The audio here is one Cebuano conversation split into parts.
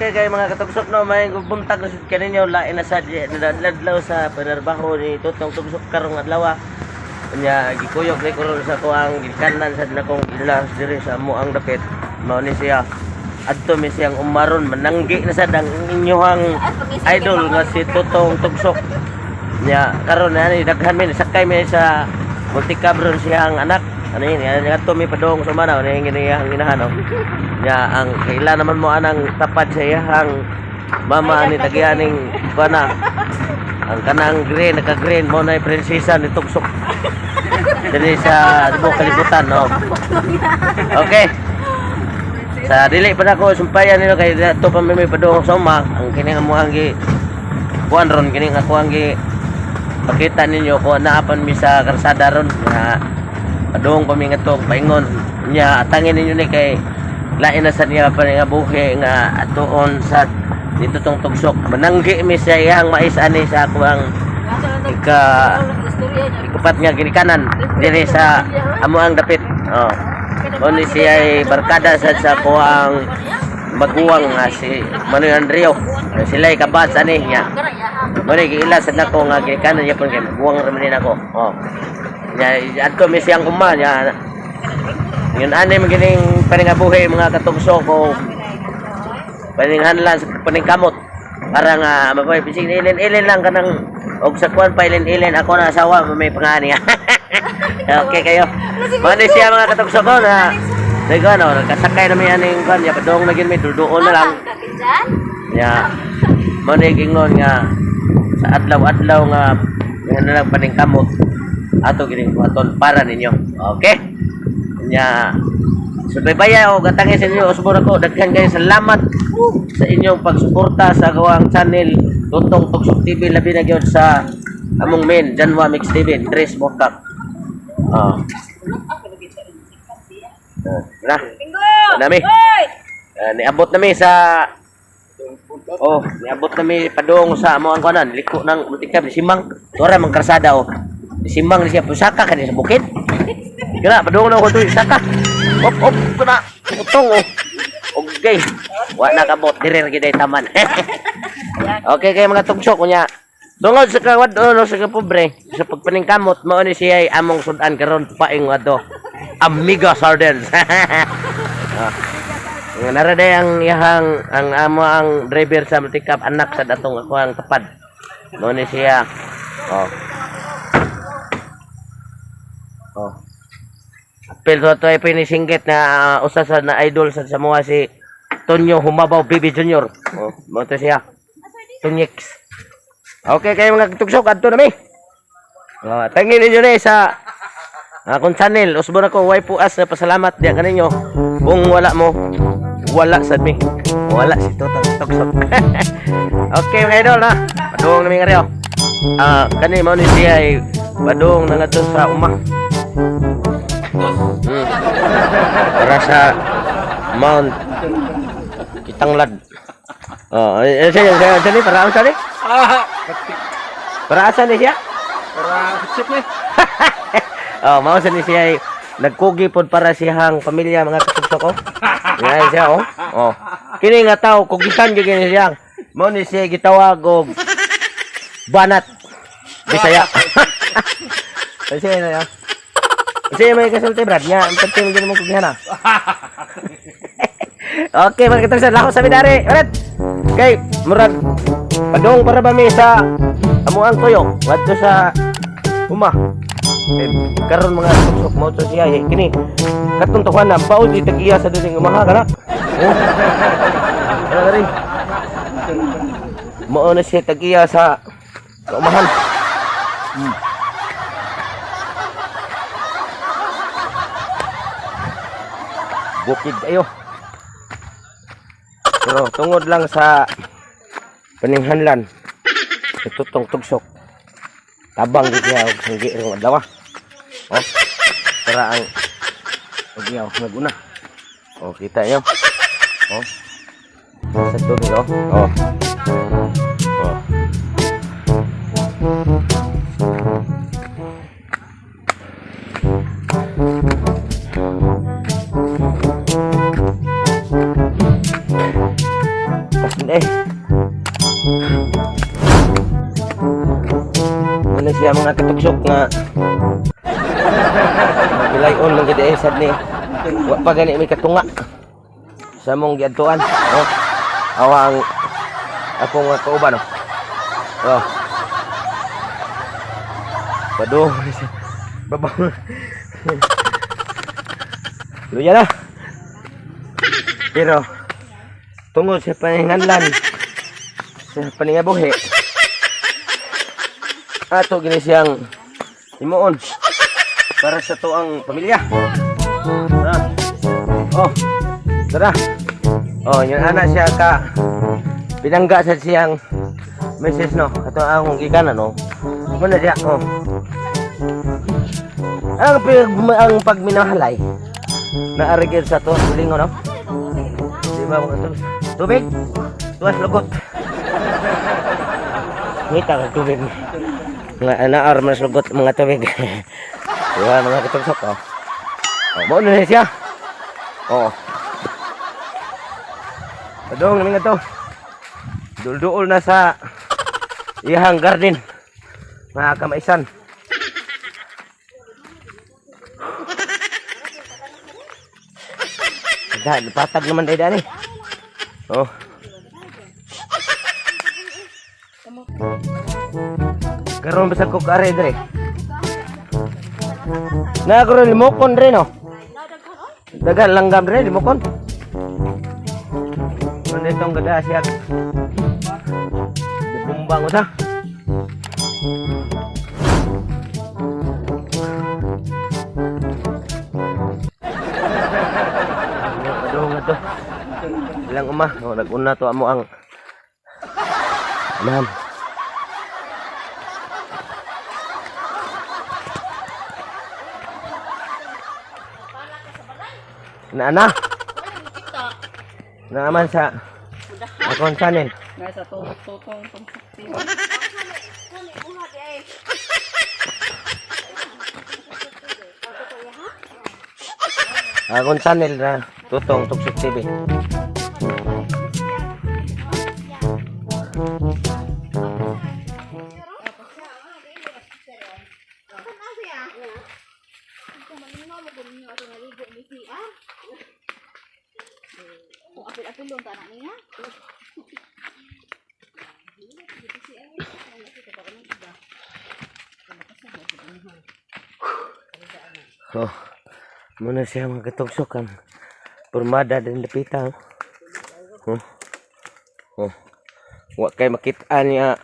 Okay kay mga katugsok, no, may buntag na sad kaninyo, lain na sad nadadlaw sa panarbaho ni Tutong Tugsok karong adlaw. Nya gikuyog ni karon sa kuang gikanan sad na kong ilas diri sa amo ang dapit. Mao ni siya. Adto mi siyang umaron, mananggi na sad ang inyong idol nga si Tutong Tugsok. Nya karon na ni daghan mi, sakay mi sa multicab ron siyang anak. Ano yun, yan, adto mi padung sa mana, ano yung giniyang inahan, oh. Nya ang kaila naman mo anang tapad sa iyang mama ni tagianing kuana. Ang kanang green, naka-green mo na yung prinsesa ni Tugsok. Dili sa tibuok kalibutan, no. Okay. Sa dili pa nako sumpayan nino kay ato pa mi padung sa uma, ang kining amuang gi kuan ron, kining ako ang gi pakita ninyo kung naapan mi sa karsada ron nga padung pa mi ngadto paingon. Nya atangin ninyo ni kay lain na sa niya pa nga buhi nga atuon sa dito tong Tugsok. Mananggi mi sa iyang mais ani sa ako ang ikupat nga ginikanan diri sa amo ang dapit, oh. Mao ni siya ay barkada sa kuang maguwang nga si Manoy Andreo. Sila ay kabat ani niya. Mao ni giila sad nako nga ginikanan niya pud kay maguwang ra man ni nako, oh. Nya adto mi siyang uma nya. Yun ani man gining paningabuhi, mga katugsok ko, paninghanlan sa paningkamot para nga mabuhay bisig ilin-ilin lang kanang og sa kuan pa ilin-ilin ako na asawa may pangani. Okay kayo, mao ni siya, mga katugsok ko, na nagano nagkasakay na mi aning kuan ya padung na gid mi duduon na lang. Ya mao ni gingon nga sa adlaw-adlaw nga nga na lang paningkamot ato gining buhaton para ninyo. Okay, nya subaybaya o gatangin sa inyo, usbon ako, daghan kayo salamat sa inyong pagsuporta sa gawang channel Tutong Tugsok TV, labi na gyud sa among main Janwa Mix TV, Dres Mokak. Oh. Oh, na. Nami. Niabot nami sa Oh, niabot nami padung sa amo ang kuanan, liko ng multicab ni Simang. Tora mang karsada oh. Ni Simang ni siya pusaka kani sa bukid. Kana padung na ko to saka. Op op kana utong oh. Okay. Wa na kabot dire ra gid ay taman. Okay kay mga tugsok kunya. Tungod sa kawad no sa kapobre sa pagpaningkamot, mao ni siya ay among sudan karon paing adto. Amiga Sardines. Ah. Nga nara day ang iyahang ang amo ang driver sa multicab, anak sa datong ako ang tapad. Mao ni siya. Oh. Oh. Apil to ay pinisinggit na usa sa na idol sa Samoa, si Tonyo Humabaw Bibi Jr. Oh, mao to siya. Tonyx. Okay kayo mga tugsok, adto na mi. Oh, tangin ninyo ni sa akong channel. Usbon ako way puas na pasalamat diya kaninyo. Kung wala mo, wala sad mi. Wala si Totang Tugsok. Okay mga idol na. Padung na mi nga. Ah, kani mao ni siya ay padung na ngadto sa uma. Para sa Mount Kitanglad. Oh, eh, siya, siya, siya, ni para asa ni? Ah, Para asa ni siya? Para sip ni. Oh, mao sa ni siya ay nagkugi pod para siyang pamilya, mga katugsok ko. Yan siya oh. Oh. Kini nga tao kugitan gyud kini siya. Mao ni siya gitawag og Banat Bisaya. Kasi na ya. Kasi may kasulti brad nya, ang perti mo mo kugihan ah. Okay, mga katugsok, lako sa midari. Ulit. Okay, murag padung para ba mi sa amuang tuyo ngadto sa uma. Eh, karon mga tugsok mo to siya eh, kini katong tuwan na baod di tagiya sa dining umaha kana. Oh. Ano rin? Mao na siya tagiya sa umahan. Bukid kayo. Pero tungod lang sa paninghanlan sa Tutong Tugsok. Tabang gid siya og sanggi rong adlaw. Oh. Para ang og iyaw naguna. Oh, kita niyo. Oh. Sa tubig oh. Oh. Oh. siya, mga katugsok, nga Gilayon man gid eh, sad ni. Wa pa gani may katunga sa mong giadtuan. Oh. Awang akong nga kauban, oh. Oh. Pado. Babaw. Luya na. Pero tungod sa panginganlan sa paningabuhi ato gini siyang himuon para sa tuang pamilya. Ah. Oh. Tara. Oh, yun ana siya ka pinangga sa siyang misis, no. Ato ang gikanan, no. Muna siya, oh. Ang pagminahalay na arigil sa tuang gulingon, no. Di ba mga tubig? Tubig? Tuwas lugot. Ngita ka tubig. Nga naar man lugot mga tubig. Di ba mga katugsok, oh. Oh, mao na siya. Oh. Padong namin nga to. Dulduol na sa iyahang garden. Mga kamaisan. Dahil patag naman tayo dani. Oh. Karon bisag ko kaare dire. Na karon limokon dire, no. Dagan langgam dire limokon. Ano itong gada siya? Bumbang ko sa. Padung nga to. Ilang uma, oh, nag-una to amo ang amahan. Na ana. Naaman sa akong channel. Nasa tutong tumsukti. Akong channel na Tutong Tuksok TV. Kung apil-apil ta na niya. Oh, muna siya mga katugsok ang pormada din lapita. Oh. Oh. Wa kay makita niya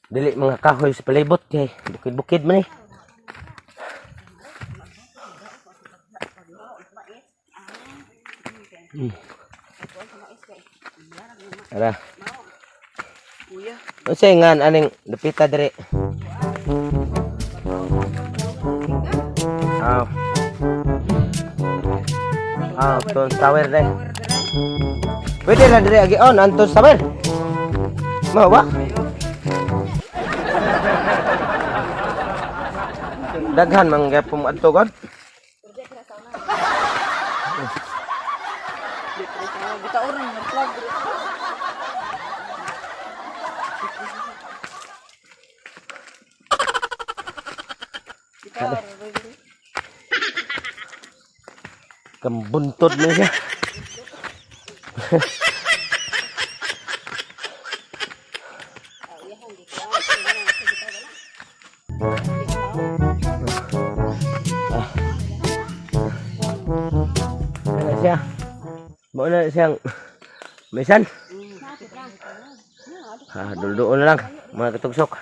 dili mga kahoy sa palibot kay bukid-bukid man eh. Ara. Unsay ngan aning lupita diri? Ah. Ah, Anton Tower deh. Pwede na dire agi on Anton Tower. Mau ba? Daghan man gyapon mo adto god. Bitaw rin, nag-plug. Bitaw rin. Kambuntod mo siya. Ah. Ano siya? Mao na siyang misan. Ah, dulduol na lang mga katugsok.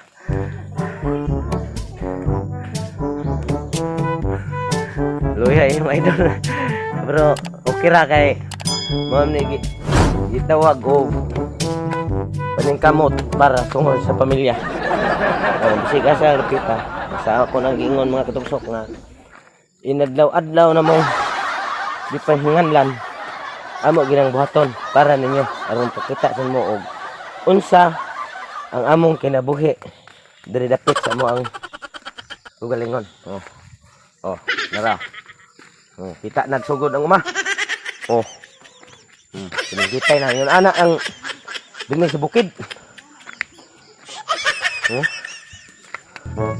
Luya yung idol. Pero okay ra kay ma'am ni gitawag og paningkamot para tungod sa pamilya. Oh, bisig asa lupita. Sa ako nang giingon, mga katugsok, nga inadlaw-adlaw na mong gipahinganlan amo ginang buhaton para ninyo aron pakita sa mo og unsa ang among kinabuhi diri dapit sa amo ang ugalingon. Oh. Oh, nara. Oh, kita nagsugod ang uma. Oh. Pinagitay na yun ana ang dinhi sa bukid. Oh. Kita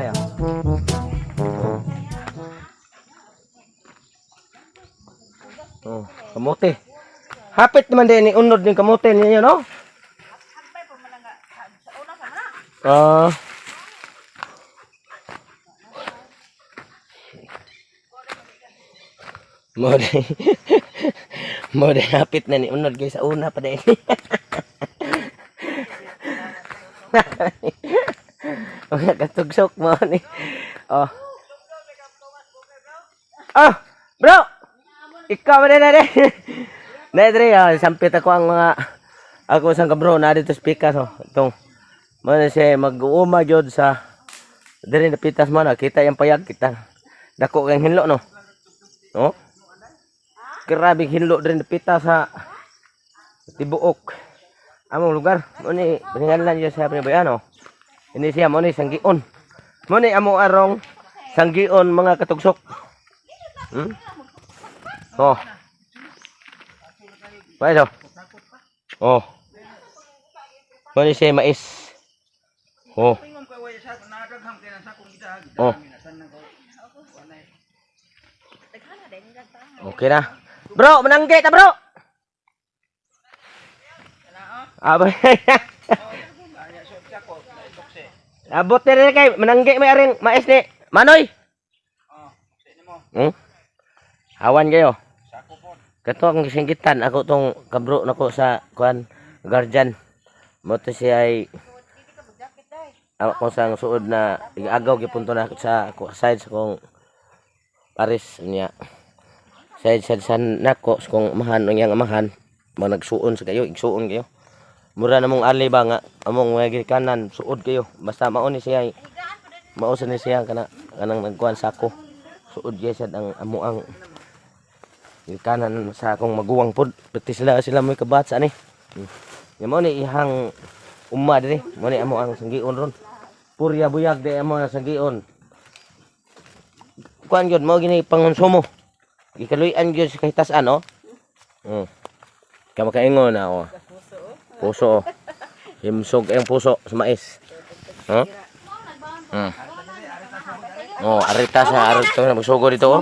ya. Oh. Oh, kamote. Hapit naman din ni unod ning kamote ninyo, no? Ah. Mo di. Mo di hapit na ni unod kay sa una pa din. Mga katugsok mo ni. Oh. Ah, bro. Ikaw na na na. Na dre, ah, sampit ako ang mga ako sang kabro na dito speaker so. Itong mo na siya mag-uuma gyud sa diri na pitas mo na kita yung payag kita. Dako kang hinlo no. No? Grabe hinlo diri na pitas sa tibuok. Among lugar mo ni pangalan niya sa pinabayano. Ini siya mo ni sanggion. Mo ni amo arong sanggion mga katugsok. Oh. Mais oh. Oh. Mo ni siya mais. Oh. Oh. Okay na. Bro, manangge ta bro. Abay. Abot na rin kay manangge may aring mais ni Manoy. Awan kayo. Kato ang singgitan ako tong kabro nako sa kuan guardian. Mo to siya ay ako sang suod na igaagaw gipon to na sa ako side sa kong Paris niya. Side side sa nako sa kong amahan ang iyang amahan mga nagsuon sa kayo igsuon kayo. Mura na mong ali ba nga among mga gikanan suod kayo basta mao ni siya ay- mao sa ni siya kana kanang nagkuan sako suod gyud sad ang amo ang gikanan sa akong maguwang pod pati sila sila mo'y kabat sa ani. Ya mao ni ihang umma diri mao ni amo ang sanggion ron purya buyag di amo ang sanggion kuan gyud mao gini pangonsumo gikaluy-an gyud sa kahitasan oh. Kama kaingon na oh. Puso oh. Himsog ang puso sa mais. Huh? Oh, arita sa arito na magsugo dito oh.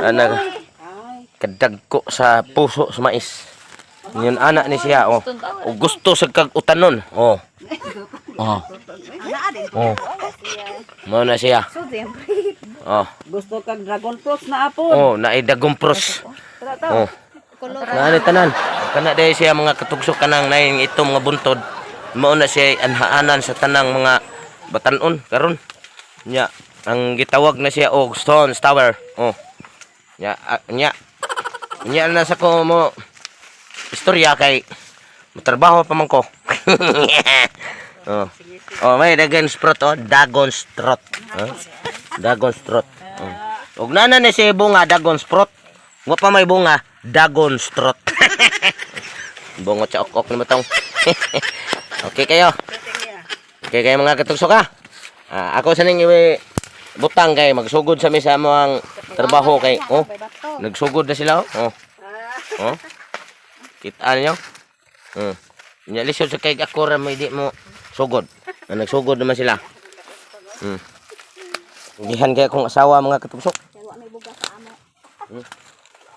Anak. Kadagko sa puso sa mais. Yun anak ni siya oh. O gusto sa kag utanon. Oh. Oh. Oh. Mao na siya. Oh. Gusto kag dragon fruits na apon. Oh, naidagong pros. Oh. Naani tanan. Kana dahil siya mga katugsok kanang naing ito mga buntod. Mao na siya anhaanan sa tanang mga batanon karon. Nya, ang gitawag na siya og Stones Tower. Oh. Nya, ah, nya. Nya na sa ko mo istorya kay matrabaho pa man ko. Oh. Oh, may dagon sprot oh, dagon strot. Oh. Dagon strot. Oh. Og nana ni siya bunga dagon sprot. Wa pa may bunga, dagon strot. Bungot sa ok-ok naman tong. Okay kayo. Okay kayo mga katugsok ha. Ah, ako sa ning iwi butang kay magsugod sa mi sa among trabaho kay oh. Nagsugod na sila oh. Oh. Oh. Kita niyo? Nya lisod sa kay ako ra may di mo sugod. Na nagsugod naman sila. Gihan kay akong asawa mga katugsok. Wa may bugas sa amo.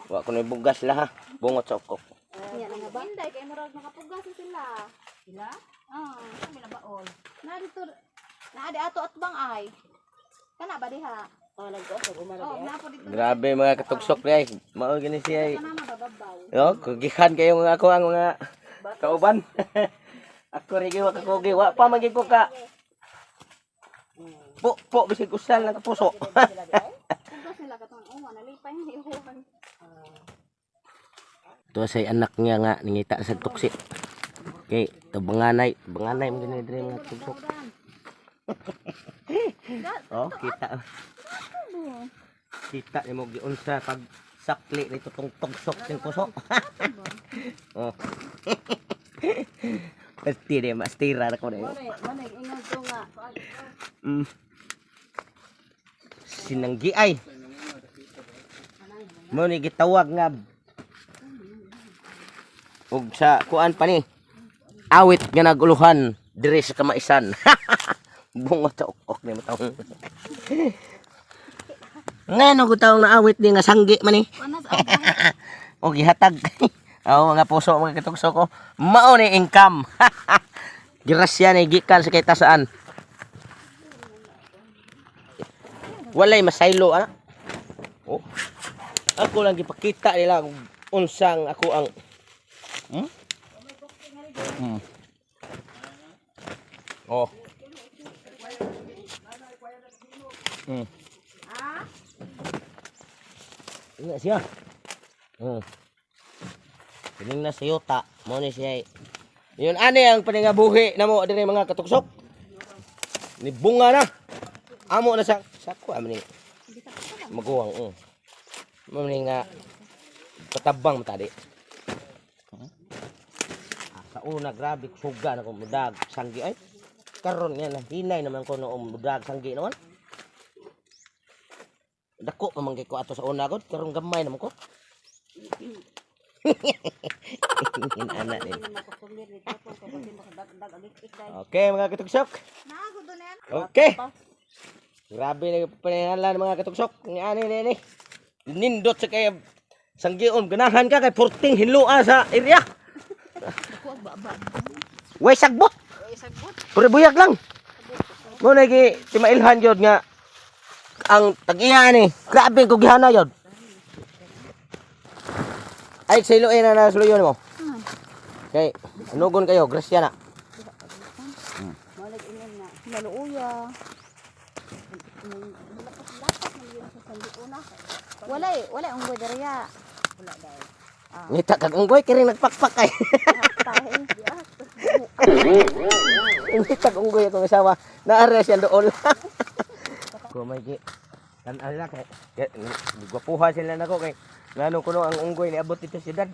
Wa ko na bugas sila ha. Bungot sa ok-ok. Niya na nga ba? Inday kay murag makapugas na sila. Sila? Ah, kami na baol. Na dito na di ato at bang ay. Kana ba diha? Oh, nagko gumala. Oh, na po dito. Grabe mga katugsok ni ay. Mao gani siya ay. Kana mababaw. Yo, kugihan kayo mga ako ang mga kauban. Ako rin wa kakugi, wa pa man gyud ko ka. Po po bisag usal lang ka puso. Pugas nila katong oh, nalipay na ihuan. Ito say anak niya nga nangita sa tuksi. Okay, to banganay, banganay mo gani diri mga tugsok. Oh, kita. Kita nimo giunsa pag sakli nito tong tugsok ning puso. Oh. Pasti de mastira na ko na yun. Manay ingon ko nga. Sinanggi ay. Mo ni gitawag nga og sa kuan pa ni. Awit nga naguluhan diri sa kamaisan. Bungot sa ok ni matawong. Ngano ko taong naawit ni nga sanggi man ni. Panas ang O gihatag. Oo, mga puso, mga katugso ko. Mao ni income. Grasya ni gikan sa kay tasaan. Walay masaylo ana. Oh. Ako lang gipakita nila kung unsang ako ang. Oh. Ingat siya. Pining na sa yuta, mo ni siya. Yun ani ang paningabuhi namo diri mga katuksok. Ni bunga na. Amo na sa sako amo ni. Maguwang. Mo ni nga patabang tadi. Ah, sa una grabe suga na ko mudag sanggi ay. Karon nga na hinay naman ko noong mudag sanggi naman. Dako pa man kay ko ato sa una gud karon gamay naman ko. Inana din. Okay mga katugsok. Naago doon yan. Okay. Grabe na yung paninalan mga katugsok. Ng ani ni ni. Nindot sa kay sanggion ganahan ka kay 14 hinlua sa area. Way sagbot. Puro buyag lang. Mo na gi timailhan gyud nga ang tag-iya ni. Grabe ko gihana gyud. Ay sa iloin na nasuluyon mo. Kay anugon kayo, grasya na. Maluuya. Walay, walay unggoy dariya. Ngita kag unggoy kiri nagpakpak ay. Ngita kag unggoy akong asawa. Naara siya dool. Kumay gi. Tan-aw na kay gwapuha sila nako kay ngano kuno ang unggoy niabot dito siyudad.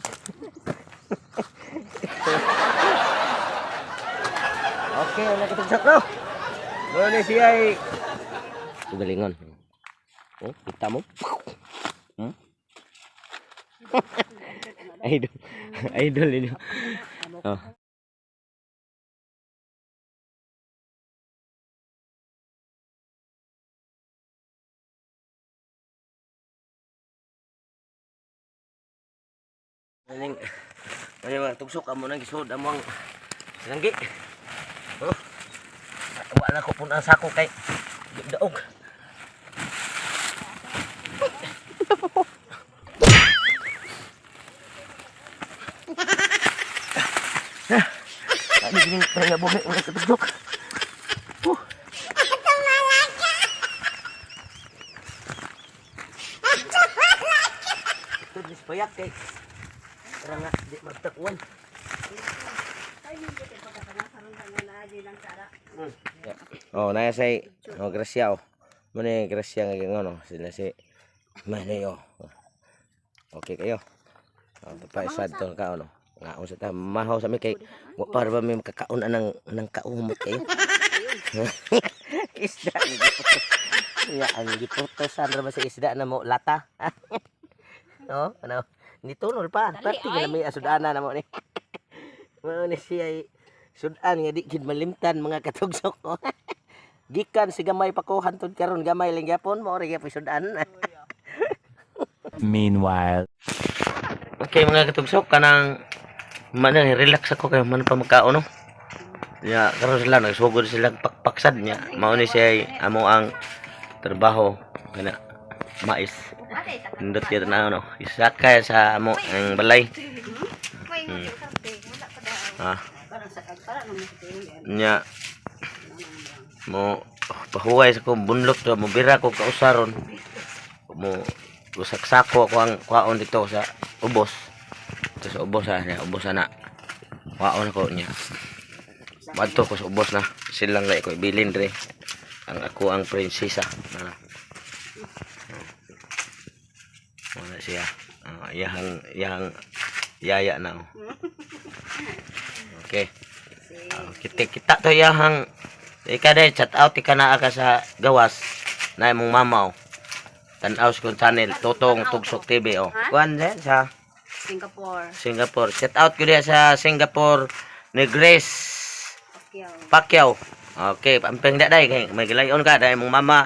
Okay, wala kitong sakro. Muna siya ay galingon. Oh, kita mo. Idol. Idol ninyo. Oh. Aning ano mga tugsok amo nang gisod amo ang silanggi. Oh. Wala ko pun ang sako kay daog. Ano gining pangabuhi mga katugsok? Huh. Ito ni payak kay Tara nga, di magtakuan. Oh, naya say, oh grasya oh. Muna yung grasya nga ganun oh. Sila si Manay oh. Okay kayo. Oh, papaisad to ka ano. Nga unsa ta mahaw sa mi kay wa pa ra ba mi makakaon anang anang kaumot kayo. Isda ni giputo. Ya ang giputosan ra ba sa isda na mo lata. No, ano? Ni tunol pa. Perti nga may asudana na mo ni. Mao ni siya ay sudan nga di gid malimtan mga katugsok ko. Gikan si gamay pa ko hantod karon gamay lang gyapon mao ra gyapon sudan. Meanwhile. Okay mga katugsok kanang man relax ako kay man pa magkaon no. Ya karon sila nagsugod sila pakpaksad niya. Mao ni siya ay amo ang trabaho kana mais. Nindot kay na ano. Isakay sa amo ang balay. Ah. Nya mo pahuway sa ko bunlok to mo bira ko kausaron mo usaksako ako ang kwaon dito sa ubos dito sa ubos ha niya ubos ana kwaon ako niya madto ko sa ubos na silang lay ko ibilin dre ang ako ang prinsesa na wala siya. Ah, iyahang iyahang yaya na oh. Okay. Ah, kita kita to iyahang ika day chat out ika naa ka sa gawas na imong mama oh. Tan-aw sa kong channel Totong Tugsok TV oh. Kuan din sa Singapore. Singapore. Shout out ko diya sa Singapore. Ni Grace Pacquiao. Okay, amping da day kay may gilayon ka dahil imong mama,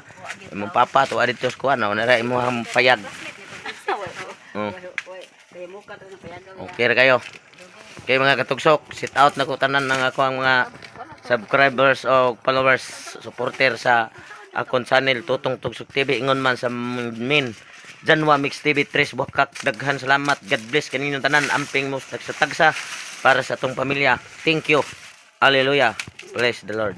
imong papa tuwa dito sa kuan, na ra imong payag. Okay ra kayo. Okay, mga katugsok, sit out na ko tanan ng ako ang mga subscribers o followers, supporter sa akong channel Tutong Tugsok TV, ingon man sa main Janwa Mix TV Tres Bukak. Daghan salamat. God bless kaninyo tanan. Amping mo tagsa tagsa para sa atong pamilya. Thank you. Hallelujah. Bless the Lord.